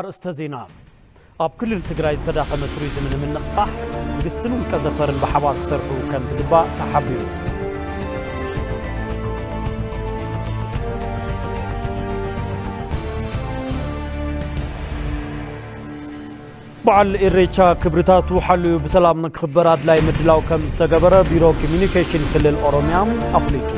ኣርእስተ ዜና። ኣብ ክልል ትግራይ ዝተዳኸመ ቱሪዝም ንምንቕቓሕ መንግስትን ውልቀ ዘፈርን ብሓባር ክሰርሑ ከም ዝግባእ ተሓቢሩ። በዓል ኢሬቻ ክብርታቱ ሓልዩ ብሰላም ንክኽበር ኣድላይ ምድላው ከም ዝተገበረ ቢሮ ኮሚኒኬሽን ክልል ኦሮሚያ ኣፍሊጡ።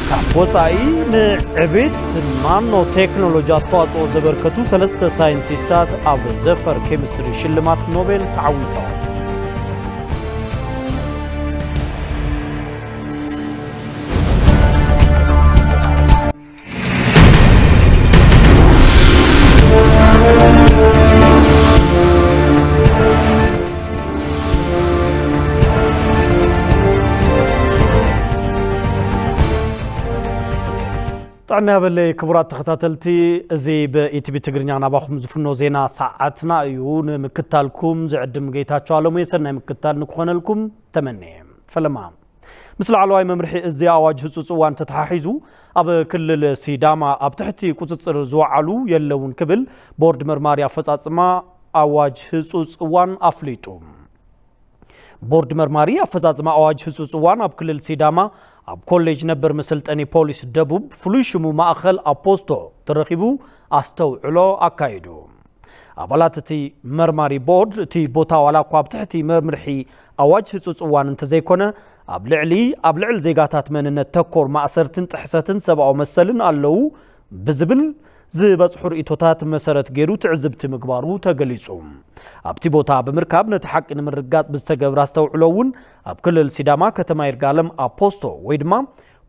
ካብ ወጻኢ ንዕቤት ናኖ ቴክኖሎጂ ኣስተዋጽኦ ዘበርከቱ ሰለስተ ሳይንቲስታት ኣብ ዘፈር ኬሚስትሪ ሽልማት ኖቤል ተዓዊቶም። ጥዕና ያበለይ ክቡራት ተኸታተልቲ፣ እዚ ብኢቲቪ ትግርኛ ናባኹም ዝፍኖ ዜና ሰዓትና እዩ። ንምክታልኩም ዝዕድም ጌታቸው ኣለሙ፣ የሰናይ ምክታል ንክኾነልኩም ተመንየ። ፈለማ። ምስ ላዕለዋይ መምርሒ እዚ ኣዋጅ ህጹጽ እዋን ተተሓሒዙ፣ ኣብ ክልል ሲዳማ ኣብ ትሕቲ ቁጽጽር ዝወዓሉ የለውን ክብል ቦርድ መርማሪ ኣፈጻጽማ ኣዋጅ ህጹጽ እዋን ኣፍሊጡ። ቦርድ መርማሪ ኣፈጻጽማ ኣዋጅ ህጹጽ እዋን ኣብ ክልል ሲዳማ ኣብ ኮሌጅ ነበር መሰልጠኒ ፖሊስ ደቡብ ፍሉይ ሽሙ ማእኸል ኣፖስቶ ተረኺቡ ኣስተውዕሎ ኣካይዱ። ኣባላት እቲ መርማሪ ቦርድ እቲ ቦታ ዋላ እኳ ኣብ ትሕቲ መምርሒ ኣዋጅ ህጹጽ እዋን እንተዘይኮነ ኣብ ልዕሊ ኣብ ልዕሊ ዜጋታት መንነት ተኮር ማእሰርትን ጥሕሰትን ሰብኣዊ መሰልን ኣለዉ ብዝብል ዝበጽሑ ርእይቶታት መሰረት ገይሩ ትዕዝብቲ ምግባሩ ተገሊጹ። ኣብቲ ቦታ ብምርካብ ነቲ ሓቂ ንምርግጋጽ ብዝተገብረ ኣስተውዕሎ እውን ኣብ ክልል ሲዳማ ከተማ ይርጋለም ኣፖስቶ ወይ ድማ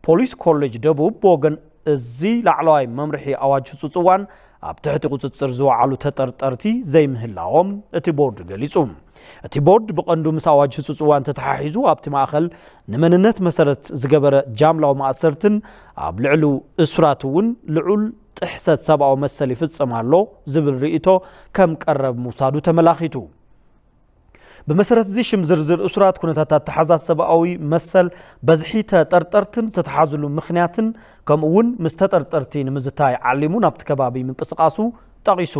ፖሊስ ኮሌጅ ደቡብ ብወገን እዚ ላዕለዋይ መምርሒ ኣዋጅ ህጹጽ እዋን ኣብ ትሕቲ ቁጽጽር ዝወዓሉ ተጠርጠርቲ ዘይምህላዎም እቲ ቦርድ ገሊጹ። እቲ ቦርድ ብቐንዱ ምስ ኣዋጅ ህጹጽ እዋን ተተሓሒዙ ኣብቲ ማእኸል ንመንነት መሰረት ዝገበረ ጃምላዊ ማእሰርትን ኣብ ልዕሉ እሱራት እውን ልዑል ጥሕሰት ሰብኣዊ መሰል ይፍጸም ኣሎ ዝብል ርእይቶ ከም ቀረብ ምውሳዱ ተመላኺቱ። ብመሰረት እዚ ሽም ዝርዝር እሱራት፣ ኩነታት ኣተሓዛ ሰብኣዊ መሰል፣ በዝሒ ተጠርጠርትን ዝተተሓዝሉ ምኽንያትን ከምኡ እውን ምስ ተጠርጠርቲ ንምዝታይ ዓሊሙ ናብቲ ከባቢ ምንቅስቓሱ ጠቒሱ።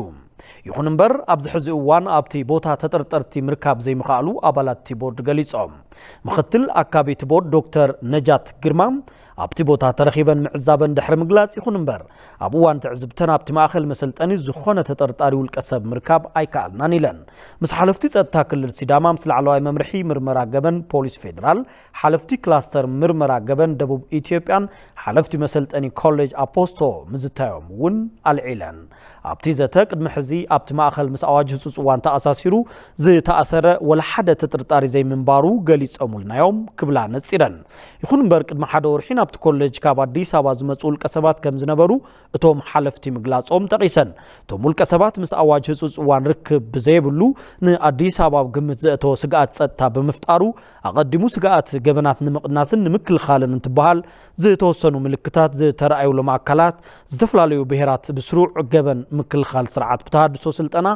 ይኹን እምበር ኣብዚ ሕዚ እዋን ኣብቲ ቦታ ተጠርጠርቲ ምርካብ ዘይምኽኣሉ ኣባላት እቲ ቦርድ ገሊጾም። ምኽትል ኣካቢ እቲ ቦርድ ዶክተር ነጃት ግርማ ኣብቲ ቦታ ተረኺበን ምዕዛበን ድሕሪ ምግላጽ፣ ይኹን እምበር ኣብ እዋን ትዕዝብተን ኣብቲ ማእኸል መሰልጠኒ ዝኾነ ተጠርጣሪ ውልቀ ሰብ ምርካብ ኣይከኣልናን ኢለን። ምስ ሓለፍቲ ጸጥታ ክልል ሲዳማ፣ ምስ ላዕለዋይ መምርሒ ምርመራ ገበን ፖሊስ ፌደራል፣ ሓለፍቲ ክላስተር ምርመራ ገበን ደቡብ ኢትዮጵያን ሓለፍቲ መሰልጠኒ ኮሌጅ ኣፖስቶ ምዝታዮም እውን ኣልዒለን። ኣብቲ ዘተ ቅድሚ ሕዚ ኣብቲ ማእኸል ምስ ኣዋጅ ህጹጽ እዋን ተኣሳሲሩ ዝተኣሰረ ወላ ሓደ ተጠርጣሪ ዘይምንባሩ ገሊጾምልና እዮም ክብላ ነጺረን። ይኹን እምበር ቅድሚ ሓደ ወርሒ ናብቲ ኮሌጅ ካብ ኣዲስ ኣበባ ዝመጹ ውልቀ ሰባት ከም ዝነበሩ እቶም ሓለፍቲ ምግላጾም ጠቒሰን። እቶም ውልቀ ሰባት ምስ ኣዋጅ ህጹጽ እዋን ርክብ ብዘየብሉ ንኣዲስ ኣበባ ኣብ ግምት ዘእተወ ስግኣት ጸጥታ ብምፍጣሩ ኣቐዲሙ ስግኣት ገበናት ንምቕናስን ንምክልኻልን እንትበሃል ዝተወሰኑ ምልክታት ዝተረኣዩሎም ኣካላት ዝተፈላለዩ ብሄራት ብስሩዕ ገበን ምክልኻል ስርዓት ብተሃድሶ ስልጠና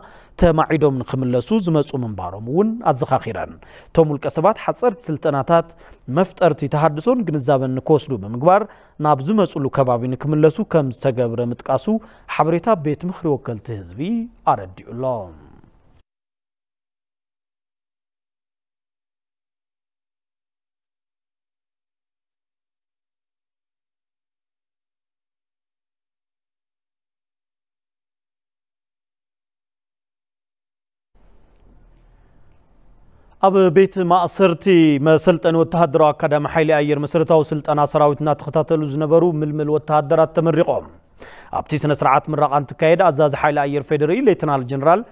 ተማዒዶም ንክምለሱ ዝመጹ ምንባሮም እውን ኣዘኻኺረን። እቶም ውልቀ ሰባት ሓጸርቲ ስልጠናታት መፍጠርቲ ተሃድሶን ግንዛበን ንክወስዱ ብምግባር ናብ ዝመጹሉ ከባቢ ንክምለሱ ከም ዝተገብረ ምጥቃሱ ሓበሬታ ቤት ምኽሪ ወከልቲ ህዝቢ ኣረዲኡ ኣሎ። ኣብ ቤት ማእሰርቲ መሰልጠኒ ወተሃደራዊ ኣካዳሚ ሓይሊ ኣየር መሰረታዊ ስልጠና ሰራዊት እናተኸታተሉ ዝነበሩ ምልምል ወተሃደራት ተመሪቖም። ኣብቲ ስነ ስርዓት ምረቓ እንትካየድ ኣዛዚ ሓይሊ ኣየር ፌዴሪ ሌተናል ጀነራል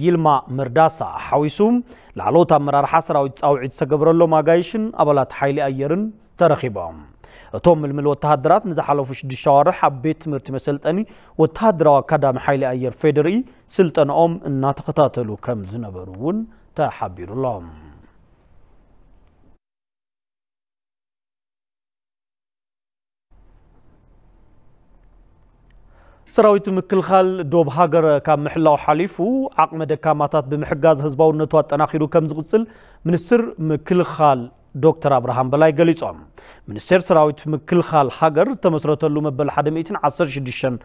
ይልማ መርዳሳ ሓዊሱ ላዕለዎት ኣመራርሓ ሰራዊት ጻውዒት ዝተገበረሎም ኣጋይሽን ኣባላት ሓይሊ ኣየርን ተረኺቦም። እቶም ምልምል ወተሃደራት ንዝሓለፉ ሽዱሽተ ኣዋርሕ ኣብ ቤት ትምህርቲ መሰልጠኒ ወተሃደራዊ ኣካዳሚ ሓይሊ ኣየር ፌዴሪ ስልጠንኦም እናተኸታተሉ ከም ዝነበሩ እውን ተሓቢሩሎም። ሰራዊት ምክልኻል ዶብ ሃገር ካብ ምሕላው ሓሊፉ ዓቕመ ደካማታት ብምሕጋዝ ህዝባውነቱ ኣጠናኺሩ ከም ዝቕጽል ሚኒስትር ምክልኻል ዶክተር ኣብርሃም በላይ ገሊጾም። ሚኒስቴር ሰራዊት ምክልኻል ሃገር ዝተመስረተሉ መበል ሓደ ሚእትን ዓሰርተ ሽዱሽተን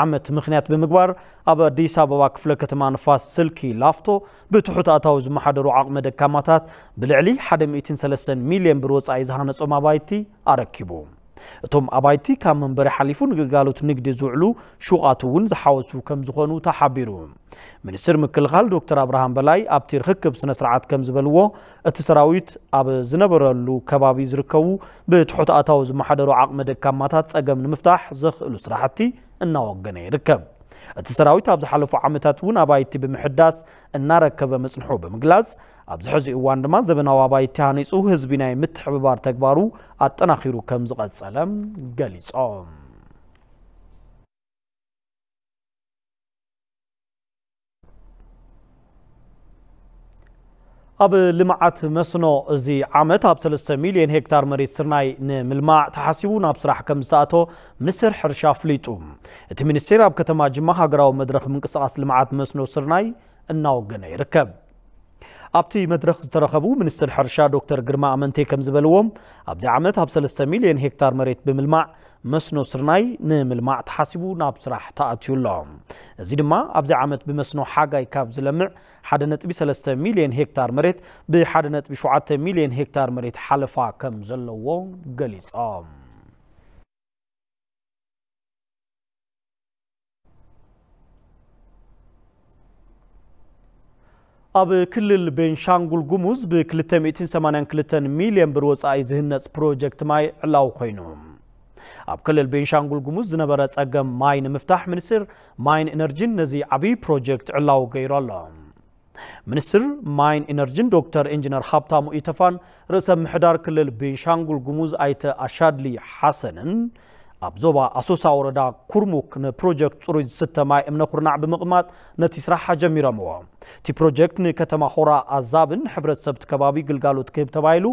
ዓመት ምኽንያት ብምግባር ኣብ ኣዲስ ኣበባ ክፍለ ከተማ ንፋስ ስልኪ ላፍቶ ብትሑት ኣታዊ ዝመሓደሩ ዓቕመ ደካማታት ብልዕሊ ሓደ ሚእትን ሰለስተን ሚልዮን ብር ወጻኢ ዝሃነጾም ኣባይቲ ኣረኪቡ። እቶም ኣባይቲ ካብ መንበሪ ሓሊፉ ንግልጋሎት ንግዲ ዝውዕሉ ሹቓት እውን ዝሓወሱ ከም ዝኾኑ ተሓቢሩ። ሚኒስትር ምክልኻል ዶክተር ኣብርሃም በላይ ኣብቲ ርኽክብ ስነ ስርዓት ከም ዝበልዎ፣ እቲ ሰራዊት ኣብ ዝነበረሉ ከባቢ ዝርከቡ ብትሑት ኣታዊ ዝመሓደሩ ዓቕመ ደካማታት ጸገም ንምፍታሕ ዘኽእሉ ስራሕቲ እናወገነ ይርከብ። እቲ ሰራዊት ኣብ ዝሓለፉ ዓመታት እውን ኣባይቲ ብምሕዳስ እናረከበ ምጽንሑ ብምግላጽ፣ ኣብዚ ሕዚ እዋን ድማ ዘበናዊ ኣባይቲ ሃኒጹ ህዝቢ ናይ ምትሕብባር ተግባሩ ኣጠናኺሩ ከም ዝቐጸለ ገሊጾም። ኣብ ልምዓት መስኖ እዚ ዓመት ኣብ ሰለስተ ሚልዮን ሄክታር መሬት ስርናይ ንምልማዕ ተሓሲቡ ናብ ስራሕ ከም ዝተኣቶ ሚኒስቴር ሕርሻ ኣፍሊጡ። እቲ ሚኒስቴር ኣብ ከተማ ጅማ ሃገራዊ መድረኽ ምንቅስቓስ ልምዓት መስኖ ስርናይ እናወገነ ይርከብ። ኣብቲ መድረኽ ዝተረኸቡ ሚኒስትር ሕርሻ ዶክተር ግርማ ኣመንቴ ከም ዝበልዎም፣ ኣብዚ ዓመት ኣብ ሰለስተ ሚልዮን ሄክታር መሬት ብምልማዕ መስኖ ስርናይ ንምልማዕ ተሓሲቡ ናብ ስራሕ ተኣትዩ ኣሎ። እዚ ድማ ኣብዚ ዓመት ብመስኖ ሓጋይ ካብ ዝለምዕ ሓደ ነጥቢ ሰለስተ ሚልዮን ሄክታር መሬት ብ ሓደ ነጥቢ ሸውዓተ ሚልዮን ሄክታር መሬት ሓለፋ ከም ዘለዎ ገሊጾም። ኣብ ክልል ቤንሻንጉል ጉሙዝ ብ ክልተ ሚእትን ሰማንያን ክልተን ሚልዮን ብር ወጻኢ ዝህነጽ ፕሮጀክት ማይ ዕላዊ ኮይኑ። ኣብ ክልል ቤንሻንጉል ጉሙዝ ዝነበረ ጸገም ማይ ንምፍታሕ ሚኒስትር ማይን ኢነርጂን ነዚ ዓብዪ ፕሮጀክት ዕላዊ ገይሩ ኣሎ። ሚኒስትር ማይን ኢነርጂን ዶክተር ኢንጂነር ሃብታሙ ኢተፋን ርእሰ ምሕዳር ክልል ቤንሻንጉል ጉሙዝ ኣይተ ኣሻድሊ ሓሰንን ኣብ ዞባ ኣሶሳ ወረዳ ኩርሙክ ንፕሮጀክት ጽሩይ ዝስተ ማይ እምነ ኩርናዕ ብምቕማጥ ነቲ ስራሕ ኣጀሚሮምዎ። እቲ ፕሮጀክት ንከተማ ሆራ ኣዛብን ሕብረተሰብ እቲ ከባቢ ግልጋሎት ክህብ ተባሂሉ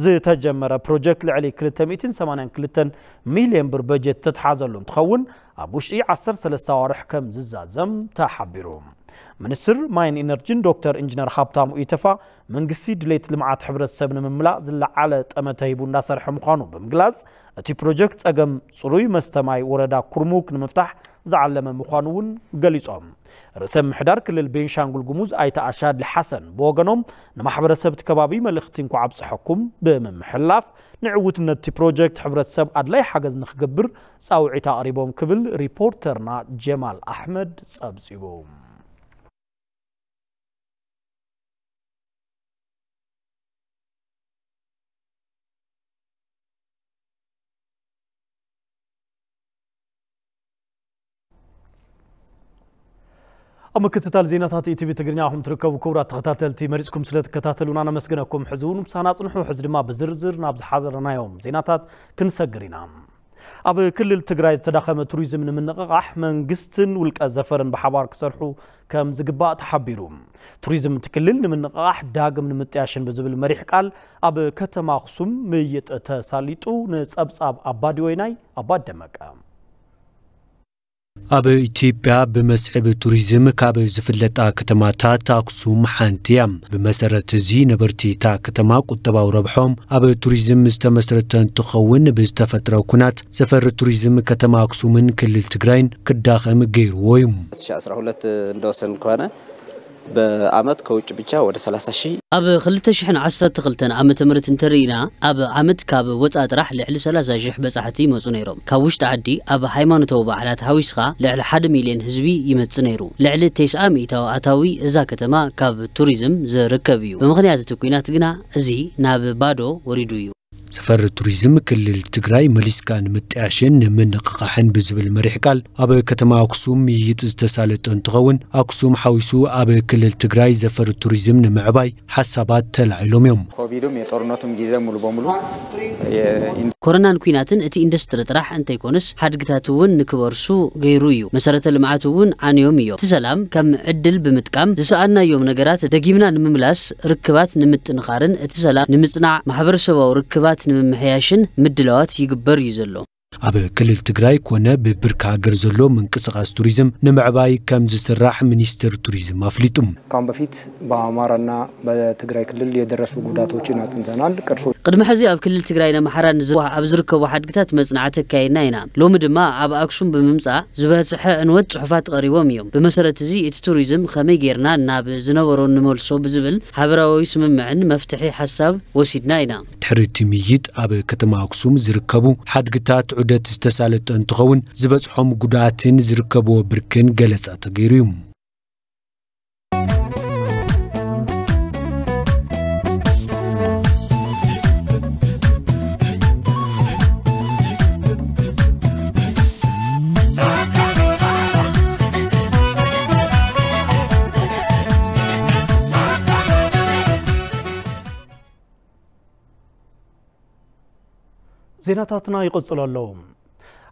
ዝተጀመረ ፕሮጀክት ልዕሊ ክልተ ሚእትን ሰማንያን ክልተን ሚልዮን ብር በጀት ዝተትሓዘሉ እንትኸውን፣ ኣብ ውሽጢ ዓሰርተ ሰለስተ ኣዋርሕ ከም ዝዛዘም ተሓቢሩ። ሚኒስትር ማይን ኢነርጂን ዶክተር ኢንጂነር ሃብታሙ ኢተፋ፣ መንግስቲ ድሌት ልምዓት ሕብረተሰብ ንምምላእ ዝለዓለ ጠመተ ሂቡ እንዳሰርሐ ምዃኑ ብምግላጽ፣ እቲ ፕሮጀክት ጸገም ጽሩይ መስተ ማይ ወረዳ ኩርሙክ ንምፍታሕ ዝዓለመ ምዃኑ እውን ገሊጾም። ርእሰ ምሕዳር ክልል ቤንሻንጉል ጉሙዝ ኣይተ ኣሻድሊ ሓሰን ብወገኖም፣ ንማሕበረሰብ እቲ ከባቢ መልእኽቲ እንኳዕ ኣብጽሐኩም ብምምሕልላፍ፣ ንዕውትነት እቲ ፕሮጀክት ሕብረተሰብ ኣድላይ ሓገዝ ንክገብር ጻውዒት ኣቕሪቦም ክብል ሪፖርተርና ጀማል ኣሕመድ ጸብጺቡ። ኣብ ምክትታል ዜናታት ኢቲቪ ትግርኛ ኢኹም ትርከቡ። ክቡራት ተኸታተልቲ፣ መሪጽኩም ስለ ትከታተሉና ነመስግነኩም። ሕዚ እውን ምሳና ጽንሑ። ሕዚ ድማ ብዝርዝር ናብ ዝሓዘርናዮም ዜናታት ክንሰግር ኢና። ኣብ ክልል ትግራይ ዝተዳኸመ ቱሪዝም ንምንቕቓሕ መንግስትን ውልቀ ዘፈርን ብሓባር ክሰርሑ ከም ዝግባእ ተሓቢሩ። ቱሪዝም እቲ ክልል ንምንቕቓሕ ዳግም ንምጥያሽን ብዝብል መሪሕ ቃል ኣብ ከተማ ኣኽሱም ምይይጥ ተሳሊጡ። ንጸብጻብ ኣባዲ ወይናይ ኣባ ደመቀ። ኣብ ኢትዮጵያ ብመስሕብ ቱሪዝም ካብ ዝፍለጣ ከተማታት ኣክሱም ሓንቲ እያ። ብመሰረት እዚ ነበርቲ እታ ከተማ ቁጠባዊ ረብሖም ኣብ ቱሪዝም ዝተመስረተ እንትኸውን፣ ብዝተፈጥረ ኩናት ዘፈር ቱሪዝም ከተማ ኣክሱምን ክልል ትግራይን ክዳኸም ገይርዎ እዩ። ሁለት ሺህ አስራ ሁለት እንደወሰን ከሆነ በአመት ከውጭ ብቻ ወደ ሠላሳ ሺህ። ኣብ ክልተ ሽሕን ዓሰርተ ክልተን ዓመተ ምህረት እንተርኢና፣ ኣብ ዓመት ካብ ወጻኢ ጥራሕ ልዕሊ ሠላሳ ሺሕ በጻሕቲ ይመጹ ነይሮም። ካብ ውሽጢ ዓዲ ኣብ ሃይማኖታዊ በዓላት ሓዊስኻ ልዕሊ ሓደ ሚልዮን ህዝቢ ይመጽእ ነይሩ። ልዕሊ ተስዓ ሚእታዊ ኣታዊ እዛ ከተማ ካብ ቱሪዝም ዝርከብ እዩ። ብምኽንያት እቲ ኲናት ግና እዚ ናብ ባዶ ወሪዱ እዩ። ሰፈር ቱሪዝም ክልል ትግራይ መሊስካ ንምጥያሽን ንምንቕቓሕን ብዝብል መሪሕ ቃል ኣብ ከተማ ኣክሱም ምይይጥ ዝተሳለጠ እንትኸውን፣ ኣክሱም ሓዊሱ ኣብ ክልል ትግራይ ዘፈር ቱሪዝም ንምዕባይ ሓሳባት ተላዒሎም እዮም። ኮቪዱም የጦርነቱም ጊዜ ሙሉ በሙሉ የ- ኮሮናን ኲናትን እቲ ኢንዱስትሪ ጥራሕ እንተይኮንስ ሓድግታት እውን ንክበርሱ ገይሩ እዩ። መሰረተ ልምዓት እውን ዓንዮም እዮም። እቲ ሰላም ከም ዕድል ብምጥቃም ዝሰኣናዮም ነገራት ደጊምና ንምምላስ፣ ርክባት ንምጥንኻርን እቲ ሰላም ንምጽናዕ ማሕበረሰባዊ ርክባት ንምምሕያሽን ምድላዋት ይግበር እዩ ዘሎ። ኣብ ክልል ትግራይ ኮነ ብብርኪ ሃገር ዘሎ ምንቅስቓስ ቱሪዝም ንምዕባይ ከም ዝስራሕ ሚኒስትር ቱሪዝም ኣፍሊጡ። ካሁን በፊት በአማራና በትግራይ ክልል የደረሱ ጉዳቶችን አጥንተናል። ቅርሶ ቅድሚ ሕዚ ኣብ ክልል ትግራይን ኣምሓራን ዝዋ ኣብ ዝርከቡ ሓድግታት መጽናዕቲ ኣካይድና ኢና። ሎሚ ድማ ኣብ ኣክሱም ብምምጻእ ዝበጽሐ ዕንወት ጽሑፋት ቀሪቦም እዮም። ብመሰረት እዚ እቲ ቱሪዝም ከመይ ጌርና ናብ ዝነበሮ ንመልሶ ብዝብል ሓበራዊ ስምምዕን መፍትሒ ሓሳብ ወሲድና ኢና። ድሕሪ እቲ ምይይጥ ኣብ ከተማ ኣክሱም ዝርከቡ ሓድግታት ዑደት ዝተሳለጠ እንትኸውን ዝበፅሖም ጉድኣትን ዝርከብዎ ብርክን ገለፃ ተገይሩ እዩ። ዜናታትና ይቕጽሉ ኣለዉ።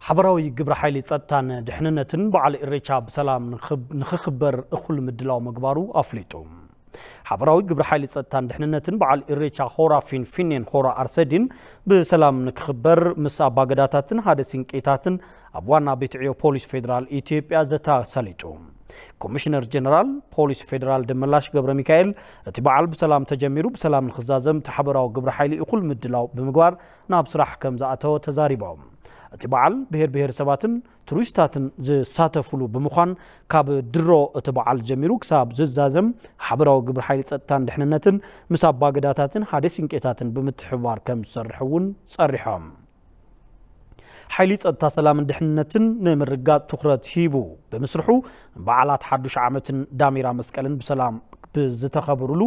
ሓበራዊ ግብረ ሓይሊ ጸጥታን ድሕንነትን በዓል ኢሬቻ ብሰላም ንኽብ- ንኽኽበር እኹል ምድላው ምግባሩ ኣፍሊጡ። ሓበራዊ ግብረ ሓይሊ ጸጥታን ድሕንነትን በዓል ኢሬቻ ሆራ ፊንፊኔን ሆራ ኣርሰዲን ብሰላም ንክኽበር ምስ ኣባገዳታትን ሓደ ሲንቄታትን ኣብ ዋና ቤት ዕዮ ፖሊስ ፌዴራል ኢትዮጵያ ዘተ ኣሳሊጡ። ኮሚሽነር ጀነራል ፖሊስ ፌዴራል ደመላሽ ገብረ ሚካኤል እቲ በዓል ብሰላም ተጀሚሩ ብሰላም ንክዛዘም እቲ ሓበራዊ ግብረ ሓይሊ እኹል ምድላው ብምግባር ናብ ስራሕ ከም ዝኣተወ ተዛሪቦም። እቲ በዓል ብሄር ብሄረሰባትን ቱሪስታትን ዝሳተፍሉ ብምዃን ካብ ድሮ እቲ በዓል ጀሚሩ ክሳብ ዝዛዘም ሓበራዊ ግብረ ሓይሊ ጸጥታን ድሕንነትን ምስ ኣባገዳታትን ሓደ ሲንቄታትን ብምትሕብባር ከም ዝሰርሕ እውን ጸሪሖም። ሓይሊ ጸጥታ ሰላምን ድሕንነትን ንምርግጋጽ ትኹረት ሂቡ ብምስርሑ በዓላት ሓዱሽ ዓመትን ዳሜራ መስቀልን ብሰላም ብዝተኸብሩሉ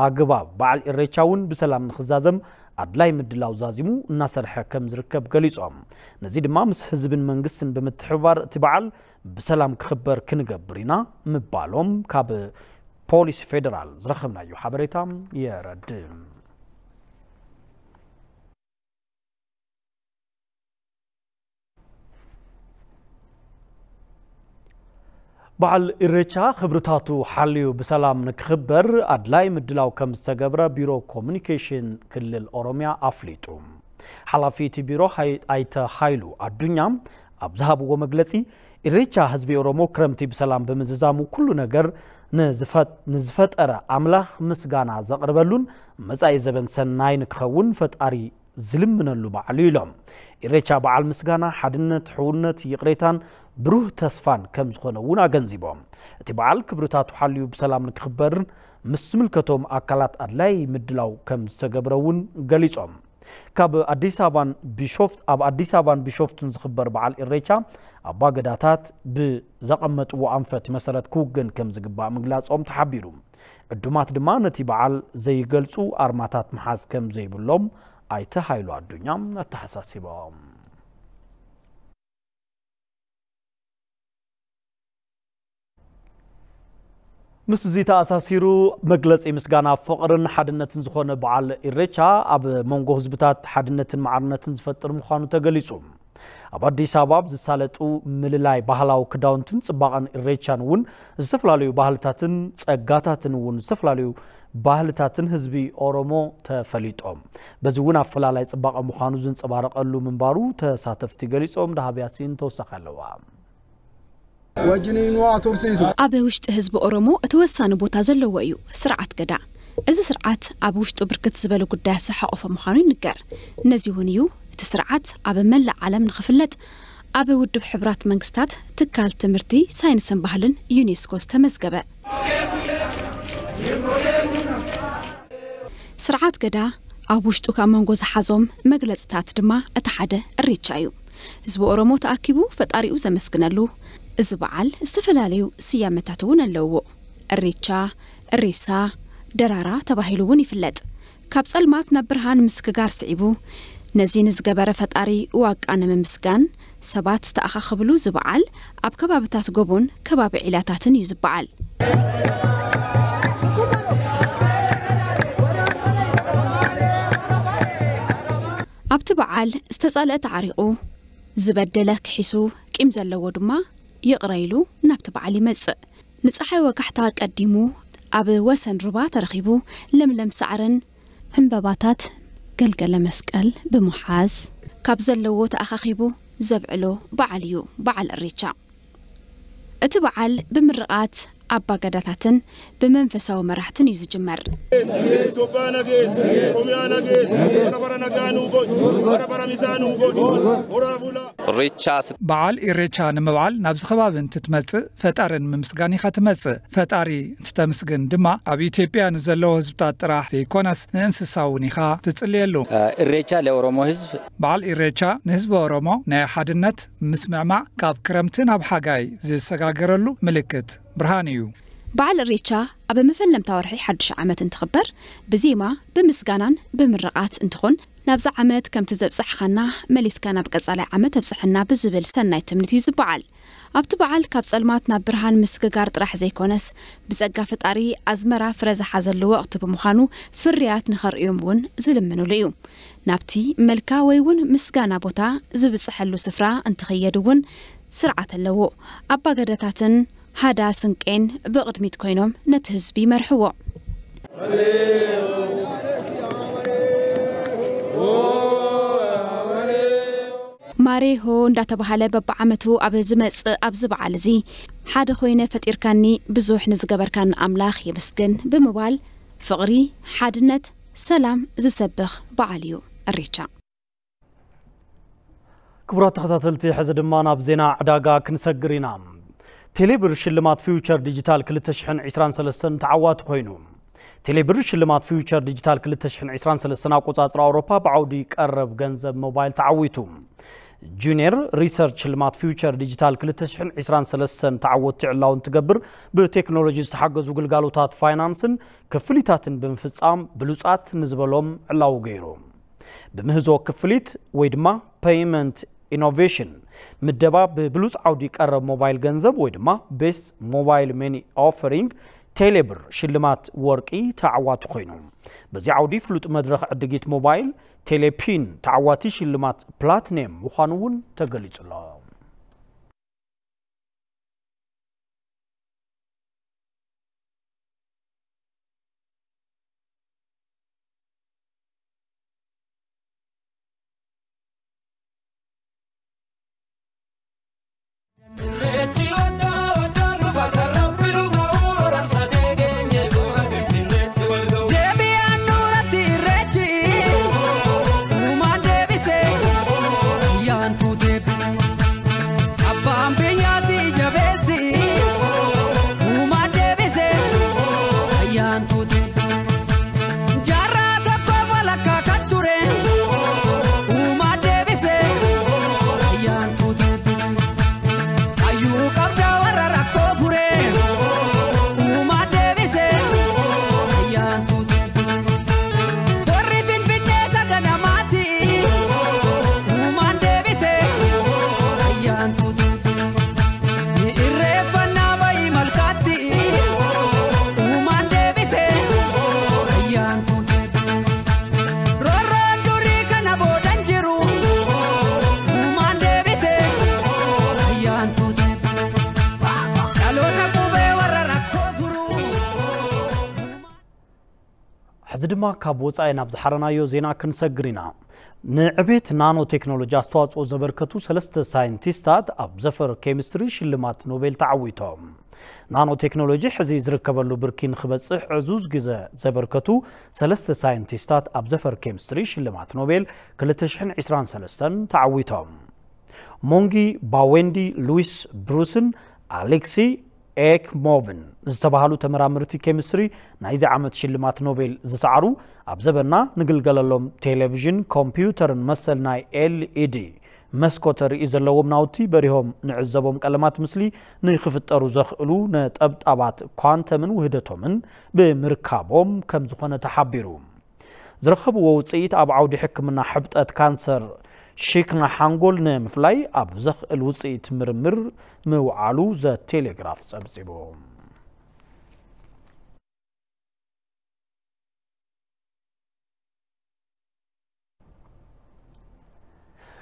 ኣግባብ በዓል ኢሬቻ እውን ብሰላም ንኽዛዘም ኣድላይ ምድላው ዛዚሙ እናሰርሐ ከም ዝርከብ ገሊጾም። ነዚ ድማ ምስ ህዝብን መንግስትን ብምትሕብባር እቲ በዓል ብሰላም ክኽበር ክንገብር ኢና ምባሎም ካብ ፖሊስ ፌዴራል ዝረኸብናዮ ሓበሬታ የረድእ። በዓል ኢሬቻ ክብርታቱ ሓልዩ ብሰላም ንክኽበር ኣድላይ ምድላው ከም ዝተገብረ ቢሮ ኮሙኒኬሽን ክልል ኦሮሚያ ኣፍሊጡ። ሓላፊ እቲ ቢሮ ሃይ- ኣይተ ሃይሉ ኣዱኛ ኣብ ዝሃብዎ መግለጺ፣ ኢሬቻ ህዝቢ ኦሮሞ ክረምቲ ብሰላም ብምዝዛሙ ኩሉ ነገር ንዝፈ- ንዝፈጠረ ኣምላኽ ምስጋና ዘቕርበሉን መጻኢ ዘበን ሰናይ ንክኸውን ፈጣሪ ዝልምነሉ በዓል እዩ ኢሎም። ኢሬቻ በዓል ምስጋና፣ ሓድነት፣ ሕውነት፣ ይቕሬታን ብሩህ ተስፋን ከም ዝኾነ እውን ኣገንዚቦም። እቲ በዓል ክብርታቱ ሓልዩ ብሰላም ንክኽበርን ምስ ዝምልከቶም ኣካላት ኣድላይ ምድላው ከም ዝተገብረ እውን ገሊጾም። ካብ ኣዲስ ኣበባን ቢሾፍት ኣብ ኣዲስ ኣበባን ቢሾፍቱን ዝኽበር በዓል ኢሬቻ ኣባገዳታት ብዘቐመጥዎ ኣንፈት መሰረት ክውገን ከም ዝግባእ ምግላጾም ተሓቢሩ። ዕዱማት ድማ ነቲ በዓል ዘይገልጹ ኣርማታት ምሓዝ ከም ዘይብሎም ኣይተ ሃይሉ ኣዱኛ ኣተሓሳሲቦም። ምስዚ ተኣሳሲሩ መግለጺ ምስጋና ፍቕርን ሓድነትን ዝኾነ በዓል ኢሬቻ ኣብ መንጎ ህዝብታት ሓድነትን ማዕርነትን ዝፈጥር ምዃኑ ተገሊጹ። ኣብ ኣዲስ ኣበባ ኣብ ዝሳለጡ ምልላይ ባህላዊ ክዳውንትን ጽባቐን ኢሬቻን እውን ዝተፈላለዩ ባህልታትን ጸጋታትን እውን ዝተፈላለዩ ባህልታትን ህዝቢ ኦሮሞ ተፈሊጦም። በዚ እውን ኣፈላላይ ጽባቐ ምዃኑ ዝንጸባረቐሉ ምንባሩ ተሳተፍቲ ገሊጾም። ደሃብ ያሲን ተወሳኺ ኣለዋ። ኣብ ውሽጢ ህዝቢ ኦሮሞ እቲ ወሳኒ ቦታ ዘለዎ እዩ ስርዓት ገዳ። እዚ ስርዓት ኣብ ውሽጡ ብርክት ዝበሉ ጉዳያት ዝሓቆፈ ምዃኑ ይንገር። ነዚ እውን እዩ እቲ ስርዓት ኣብ መላእ ዓለም ንኽፍለጥ ኣብ ውድብ ሕቡራት መንግስታት ትካል ትምህርቲ፣ ሳይንስን ባህልን ዩኔስኮ ዝተመዝገበ። ስርዓት ገዳ ኣብ ውሽጡ ካብ መንጎ ዝሓዞም መግለጽታት ድማ እቲ ሓደ እሬቻ እዩ። ህዝቢ ኦሮሞ ተኣኪቡ ፈጣሪኡ ዘመስግነሉ፣ እዚ በዓል ዝተፈላለዩ ስያመታት እውን ኣለውዎ። እሬቻ፣ እሬሳ፣ ደራራ ተባሂሉ እውን ይፍለጥ። ካብ ጸልማት ናብ ብርሃን ምስግጋር ስዒቡ ነዚ ንዝገበረ ፈጣሪ ዋቃ ንምምስጋን ሰባት ዝተኣኻኸብሉ እዚ በዓል ኣብ ከባብታት ጎቦን ከባቢ ዒላታትን እዩ ዝበዓል። ኣብቲ በዓል ዝተጸልአ ተዓሪቑ፣ ዝበደለ ክሒሱ፣ ቂም ዘለዎ ድማ ይቕረ ኢሉ ናብቲ በዓል ይመጽእ። ንጸሓይ ወጋሕታ ቀዲሙ ኣብ ወሰን ሩባ ተረኺቡ ለምለም ሳዕርን ዕምበባታት ገልገለ መስቀል ብምሓዝ ካብ ዘለዎ ተኣኻኺቡ ዘብዕሎ በዓል እዩ በዓል እሬቻ። እቲ በዓል ብምርቓት ኣባገዳታትን ብመንፈሳዊ መራሕትን እዩ ዝጅመር። እሬቻ በዓል ኢሬቻ ንምብዓል ናብዚ ከባቢ እንትትመጽእ ፈጣሪ ንምምስጋን ኢኻ ትመጽእ። ፈጣሪ እንትተምስግን ድማ ኣብ ኢትዮጵያ ንዘለዉ ህዝብታት ጥራሕ ዘይኮነስ ንእንስሳ እውን ኢኻ ትጽልየሉ። እሬቻ ለኦሮሞ ህዝብ በዓል ኢሬቻ ንህዝቢ ኦሮሞ ናይ ሓድነት፣ ምስምዕማዕ፣ ካብ ክረምቲ ናብ ሓጋይ ዝሰጋገረሉ ምልክት ብርሃን እዩ። በዓል እሬቻ ኣብ መፈለምታ ወርሒ ሓድሽ ዓመት እንትኽበር ብዜማ፣ ብምስጋናን ብምርቓት እንትኾን ናብዚ ዓመት ከምቲ ዘብጻሕኻና መሊስካ ናብ ቀጻላይ ዓመት ኣብጽሐና ብዝብል ሰናይ ትምኒት እዩ ዝበዓል። ኣብቲ በዓል ካብ ጸልማት ናብ ብርሃን ምስግጋር ጥራሕ ዘይኮነስ ብጸጋ ፈጣሪ ኣዝመራ ፍረ ዝሓዘሉ ወቕቲ ብምዃኑ ፍርያት ንኸርእዮም እውን ዝልምኑሉ እዩ። ናብቲ መልካ ወይ እውን ምስጋና ቦታ ዝብጽሐሉ ስፍራ እንትኽየድ እውን ስርዓት ኣለዎ። ኣባገዳታትን ሃዳ ስንቄን ብቕድሚት ኮይኖም ነቲ ህዝቢ ይመርሕዎ። ማሬሆ እንዳተባሃለ በብዓመቱ ኣብ ዝመጽእ ኣብዚ በዓል እዚ ሓደ ኮይነ ፈጢርካኒ ብዙሕ ንዝገበርካኒ ኣምላኽ የመስግን ብምባል ፍቕሪ፣ ሓድነት፣ ሰላም ዝሰብኽ በዓል እዩ እሬቻ። ክቡራት ተኸታተልቲ፣ ሕዚ ድማ ናብ ዜና ዕዳጋ ክንሰግር ኢና። ቴሌብር ሽልማት ፊውቸር ዲጂታል ክልተ ሽሕን ዕስራን ሰለስተን ተዓዋቲ ኮይኑ። ቴሌብር ሽልማት ፊውቸር ዲጂታል ክልተ ሽሕን ዕስራን ሰለስተን ኣቆጻጽራ ኣውሮፓ ብዓውዲ ቀረብ ገንዘብ ሞባይል ተዓዊቱ። ጁኒየር ሪሰርች ሽልማት ፊውቸር ዲጂታል ክልተ ሽሕን ዕስራን ሰለስተን ተዓወትቲ ዕላው እንትገብር፣ ብቴክኖሎጂ ዝተሓገዙ ግልጋሎታት ፋይናንስን ክፍሊታትን ብምፍጻም ብሉጻት ንዝበሎም ዕላው ገይሩ። ብምህዞ ክፍሊት ወይ ድማ ፔይመንት ኢኖቬሽን ምደባ ብብሉጽ ዓውዲ ቀረብ ሞባይል ገንዘብ ወይ ድማ ቤስት ሞባይል መኒ ኦፈሪንግ ቴሌብር ሽልማት ወርቂ ተዓዋቲ ኮይኑ። በዚ ዓውዲ ፍሉጥ መድረኽ ዕድጊት ሞባይል ቴሌፒን ተዓዋቲ ሽልማት ፕላቲኒየም ምዃኑ እውን ተገሊጹ ኣሎ። ሕዚ ድማ ካብ ወጻኢ ናብ ዝሓረናዮ ዜና ክንሰግር ኢና። ንዕቤት ናኖ ቴክኖሎጂ ኣስተዋጽኦ ዘበርከቱ ሰለስተ ሳይንቲስታት ኣብ ዘፈር ኬሚስትሪ ሽልማት ኖቤል ተዓዊቶም። ናኖ ቴክኖሎጂ ሕዚ ዝርከበሉ ብርኪ ንክበጽሕ ዕዙዝ ግዘ ዘበርከቱ ሰለስተ ሳይንቲስታት ኣብ ዘፈር ኬሚስትሪ ሽልማት ኖቤል ክልተ ሽሕን ዕስራን ሰለስተን ተዓዊቶም። ሞንጊ ባዌንዲ፣ ሉዊስ ብሩስን ኣሌክሲ ኤክሞቭን ዝተባህሉ ተመራመርቲ ኬሚስትሪ ናይዚ ዓመት ሽልማት ኖቤል ዝሰዓሩ፣ ኣብ ዘበና ንግልገለሎም ቴሌቪዥን፣ ኮምፒውተርን መሰል ናይ ኤልኢዲ መስኮት ርኢ ዘለዎም ናውቲ በሪሆም ንዕዘቦም ቀለማት ምስሊ ንክፍጠሩ ዘኽእሉ ነጠብጣባት ኳንተምን ውህደቶምን ብምርካቦም ከም ዝኾነ ተሓቢሩ። ዝረኸብዎ ውፅኢት ኣብ ዓውዲ ሕክምና ሕብጠት ካንሰር ሽክና ሓንጎል ንምፍላይ ኣብ ዘኽእል ውፅኢት ምርምር ምውዓሉ ዘቴሌግራፍ ፀብፂቡ።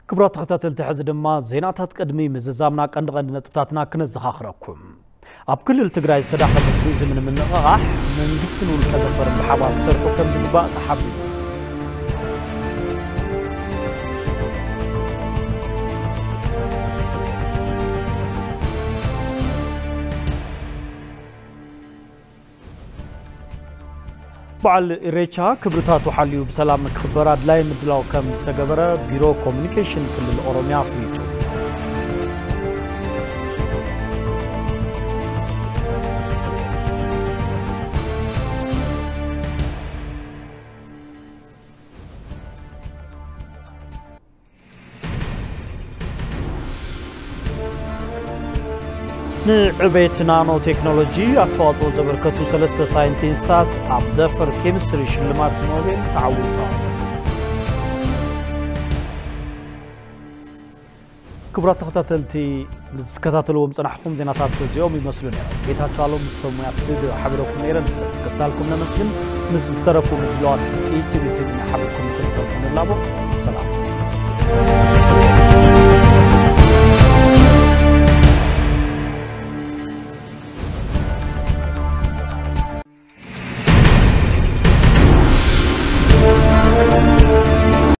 ክቡራት ተኸታተልቲ፣ ሕዚ ድማ ዜናታት ቅድሚ ምዝዛምና ቀንዲ ቀንዲ ነጥብታትና ክነዘኻኽረኩም። ኣብ ክልል ትግራይ ዝተዳኸመ ቱሪዝም ንምንቕቓሕ መንግስትን ውልቀ ዘፈርን ብሓባር ክሰርሑ ከም ዝግባእ ተሓቢሩ። በዓል ኢሬቻ ክብርታቱ ሓልዩ ብሰላም ንክኽበር ኣድላይ ምድላው ከም ዝተገበረ ቢሮ ኮሙኒኬሽን ክልል ኦሮሚያ ኣፍሊጡ። ንዕቤት ናኖ ቴክኖሎጂ ኣስተዋፅኦ ዘበርከቱ ሰለስተ ሳይንቲስታት ኣብ ዘፈር ኬሚስትሪ ሽልማት ኖቤል ተዓዊቶም። ክቡራት ተኸታተልቲ፣ ንዝከታተልዎም ዝፀናሕኹም ዜናታት እዚኦም ይመስሉ ነይሮም። ጌታቸው ኣሎም ምስቶም ሙያ ስቱዲዮ ሓቢረኩም ነይረ። ምስ ምክትታልኩም ነመስግን። ምስ ዝተረፉ ምድላዋት ኢቲቪ ቲቪ ሓቢርኩም ክትፀንሑ ንላቦ። ሰላም።